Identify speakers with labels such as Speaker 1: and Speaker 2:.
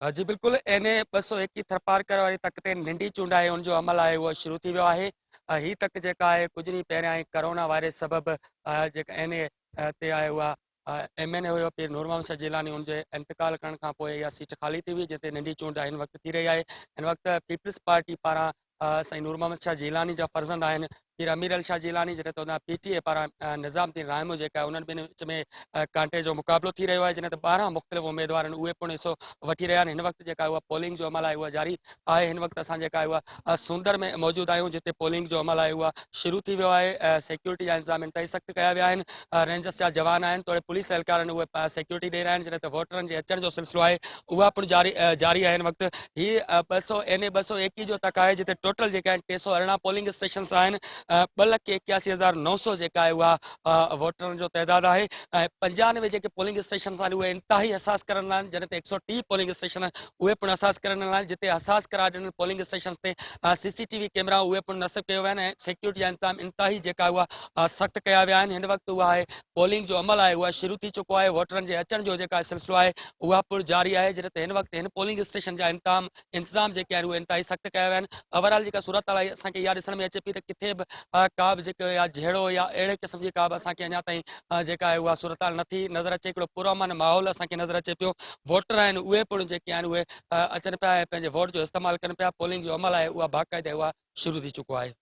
Speaker 1: جي بلڪل اين اي 221 ٿرپارڪر واري تڪ تي ننڍي چونڊ آهي ان جو عمل آهي اهو شروع ٿي ويو آهي هي تڪ جيڪا آهي ڪجهه ڏينهن پهريان ئي ڪرونا وائرس سبب جيڪا اين اي تي آهي اها ايم اين اي هيو پير نور محمد شاهه جيلاني ان جي انتقال ڪرڻ کان پوء اها سيٽ خالي ٿي هئي جنهن تي ننڍي چونڊ هن وقت ٿي رهي آهي هن وقت پيپلز پارٽي پاران سائين نور محمد شاهه جيلاني جا فرزند آهن پير امير علي شاهه جيلاني جڏهن ته پي ٽي اي پاران نظام الدين رائمو جيڪا آهي انهن ٻنهي وچ ۾ ڪانٽي جو مقابلو ٿي رهيو آهي جڏهن ته 12 مختلف اميدوار آهن اهي پڻ حصو وٺي رهيا آهن هن وقت جيڪا اها پولنگ جو عمل آهي اها جاري آهي هن وقت اسان جيڪا اها سوندر ۾ موجود آهيون جتي پولنگ جو عمل آهي اها شروع ٿي ويو آهي سيڪيورٽي جا انتظام انتهائي سخت ڪيا ويا آهن رينجرس جا جوان آهن توڙي پوليس اهلڪار آهن اهي سيڪيورٽي ڏئي رهيا آهن جڏهن ته ووٽرن جي اچڻ جو سلسلو آهي اها پڻ جاري جاري آهي هن وقت هي 200 اين اي 221 جو تڪ آهي جتي ٽوٽل جيڪا آهن 318 پولنگ اسٽيشنز آهن 281900 جيڪا آهي اها ووٽرن جو تعداد آهي ۽ 95 جيڪي پولنگ اسٽيشنز آهن اهي انتهائي حساس قرار آهن جڏهن ته 130 پولنگ اسٽيشن اهي پڻ حساس قرار ڏنل آهن جتي حساس قرار ڏنل پولنگ اسٽيشنز تي سي سي ٽي وي ڪيمرا اهي پڻ نصب ڪيو ويا آهن ۽ سيڪيورٽي جا انتظام انتهائي جيڪا اها سخت ڪيا ويا آهن هن وقت اها آهي پولنگ جو عمل آهي اها شروع ٿي چڪو آهي ووٽرن جي اچڻ جو جيڪا سلسلو آهي اها پڻ جاري آهي جڏهن ته هن وقت هن پولنگ اسٽيشن جا انتظام انتظام جيڪي آهن اهي انتهائي سخت ڪيا ويا آهن اوور آل جيڪا صورتحال آهي اسان کي اها ڏسڻ ۾ اچي پئي ته ڪٿي به ڪا به جيڪو يا جهيڙو يا اهڙي قسم جي ڪا به اسان کي اڃا تائين جيڪا آهي اها صورتحال نٿي نظر اچي هڪڙو پرامن ماحول اسان کي نظر اچي پيو ووٽر آهن اهي پڻ جيڪي آهن اهي اچن پيا ۽ پنهنجي ووٽ جو استعمال ڪن پيا پولنگ جو عمل آهي اها باقاعده اها شروع ٿي چڪو آهي.